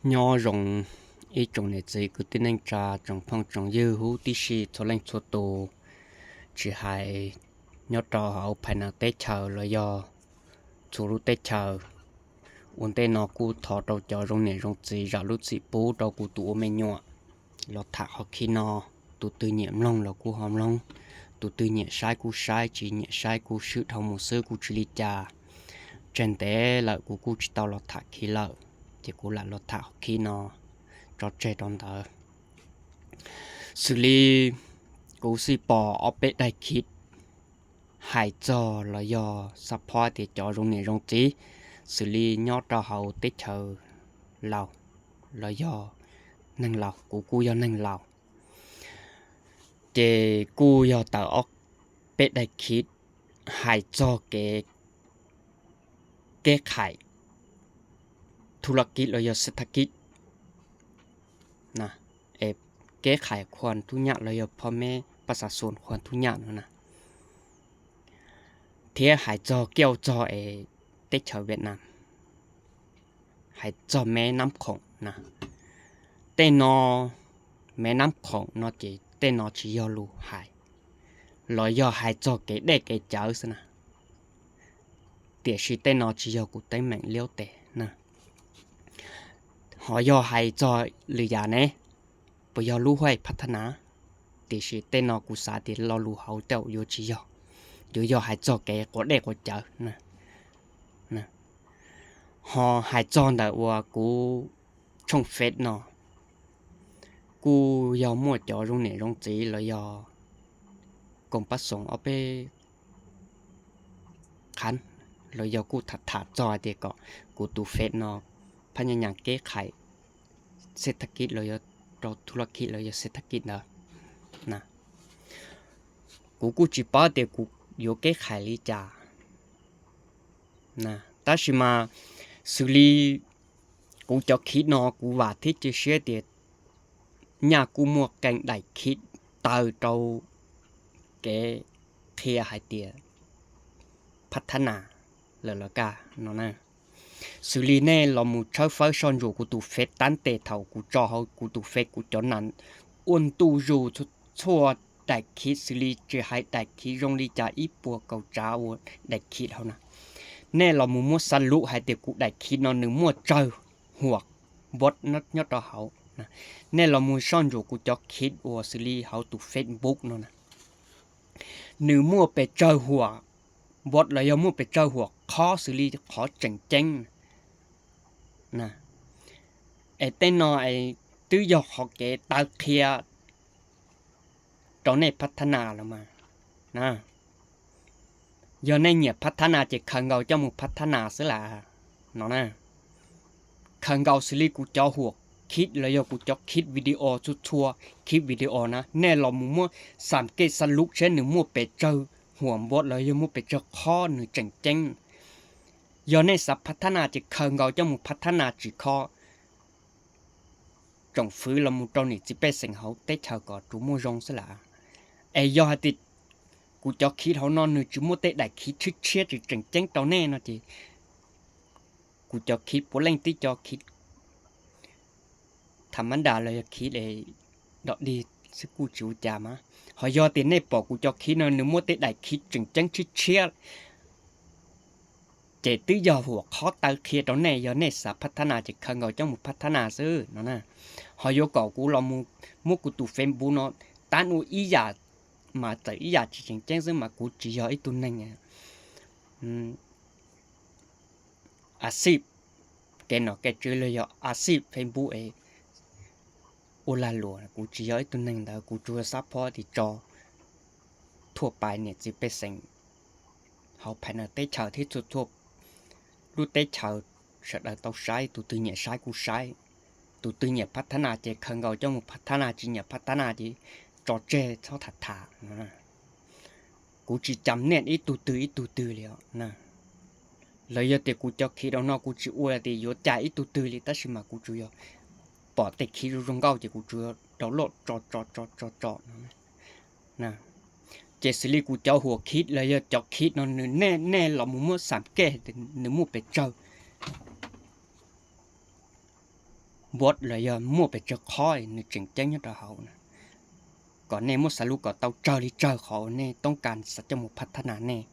Nyob zoo ib tsoom niam txiv kwv tij neej tsa, tsoom phooj tsoom ywg huv tib si txhua leej txhua tus, tsis hais nyob rau hauv phais nas teb chaws los yog txhua lub teb chaws. Ua ntej no kuj thov rau cov zoo niam zoo txiv zam lub txim pub rau kuv tus ua me nyuam los tham qhov khib no. Tus twg nyiam mloog los kuj ho mloog, tus twg nyiam saib kuj saib, tsis nyiam saib kuj swb dhau mus xwb kuj tsis li cas. Tseg ntev lawm kuv kuj tsis tau los tham khib lawm, ces kuv lam los tham qhov khib no tso tseg rau ntawd. Xws li kuv xij pom ob peb daim khib hais txog los yog xav phob tias cov zoo niam zoo txiv, xws li nyob rau hauv teb chaws Laus los yog neeg Laus, kuv kuj yog neeg Laus, ces kuj yog tawm ob peb daim khib hais txog kev keb qhais thu laj kib los yog xeb thaj kib, keb qhais khua thub nyaj los yog phob meb paj xav xus khua thub nyaj no na, thiab hais txog kiaj txog es teb chaws Vietnam, hais txog mev nab khoom na. Tej no, mev nab khoom no ces tej no tsis yog lus hais, los yog hais txog kev dej kev cawv xwb na. Tiam sis tej no tsis yog kuv teeb meem liab tes na. Ho yog hais txog lwm yam ne, puas yog lub huaj phab thab nas? Tiam sis tej no kuv xav tias lo lus hauv tej yuav tsis yog, yuav yog hais txog kev quav dej quav cawv. Ho hais txog ntawm uas kuv tshooj Feb no, kuj yog muaj cov zoo niam zoo txiv los yog koom pab xoom ob peb qhab los yog kuj tham tham txog hais tias kom kuv tus Feb no phab nyas nyas keb qhais xeb thaj kib los yog rau thu laj kib los yog xeb thaj kib ntawd na. Kuv kuj tsis paub tias kuv yuav keb qhais li cas na, tab sis mas xws li kuv cov khib no kuv vam thiab cia siab tias nyaj kuj muaj qee daim khib taw rau kev qhia hais tias phab thab nas lawm los kaj no na. Xws li nej los mus tshawb fawb soj ntsuam kuv tus Feb tab tes thaum kuv tso hauv kuv tus Feb kuv cov nas ua ntu zus txhua daim khib, xws li tsis hais daim khib zoo li cas ib puas kaum tsav uas daim khib hauv na. Nej los mus muab xav lub hais tias kuv daim khib no nws muaj tsawg huam npov nyob rau hauv. Nej los mus soj ntsuam kuv cov khib uas xws li hauv tus Facebook no na, nws muaj pes tsawg huam npov los yog muaj pes tsawg huam khob xws li qhov tseem ceeb. Es tej no twb yog qhov kev taw qhia rau nej phab thab nas los mas. Yog nej nyiam phab thab nas ces khaws nkaus coj mus phab thab nas xwb las no na. Khaws nkaus xws li kuv cov huam khib los yog kuv cov khib video txhua txhua khib video na, nej los mus muab xam kej xav lub seb nws muaj pes tsawg huam npov los yog muaj pes tsawg khob nws tseem ceeb. Yog nej xav phab thab nas ces khaws nkaus coj mus phab thab nas tsis khob. Tsoom fwv los mus rau niam txiv pej xeem hauv teb chaws kom tsuas muaj zoo xwb las. Es yog hais tias kuv cov khib hauv no nws tsis muaj tej daim khib tshiab tshiab tsis tseem ceeb rau nej no ces kuv cov khib puav leej tib co khib tham mab das los yog khib dog dig xwb kuj tsis ua cas mas. Ho yog tias nej pom kuv cov khib no nws muaj tej daim khib tseem ceeb tshiab tshiab, ces twb yog huam khob taw qhia rau nej, yog nej xav phab thab nas ces khaws nkaus coj mus phab thab nas xwb no na. Ho yuav kom kuv los mus muab kuv tus Facebook no tab ua ib yam mas txawm ib yam tsis tseem ceeb xwb mas kuv tsis yog ib tug neeg a xij kev nom kev tswv los yog a xij Facebook es ua lag luam, kuv tsis yog ib tug neeg ntawd, kuv tsuas xav phob tias tso thuaj pais niam txiv pej xeem hauv phais nas teb chaws thiab txhua txhua lub teb chaws sawv daws tau saib, tus twg nyiam saib kuj saib, tus twg nyiam phab thab nas ces khaws nkaus coj mus phab thab nas, tsis nyiam phab thab nas ces tso tseg txhob tham tham. Kuv tsis cam niaj ib tug twg ib tug twg li os. Los yog tias kuv cov khib rau no kuv tsis ua tias yuav cam ib tug twg li, tab sis mas kuv tsuas yog pom tej khib zoo zoo nkauj ces kuv tsuas yog download tso tso tso tso tso no. Ces xws li kuv cov huam khib los yog cov khib no nws, nej los mus muab xam kej nws muaj pes tsawg. board los yog muaj pes tsawg qhov nws tseem ceeb nyob rau hauv na, kom nej muab xav lub kom tau tsawg li tsawg qhov uas nej toob kas xav coj mus phav thab nas nej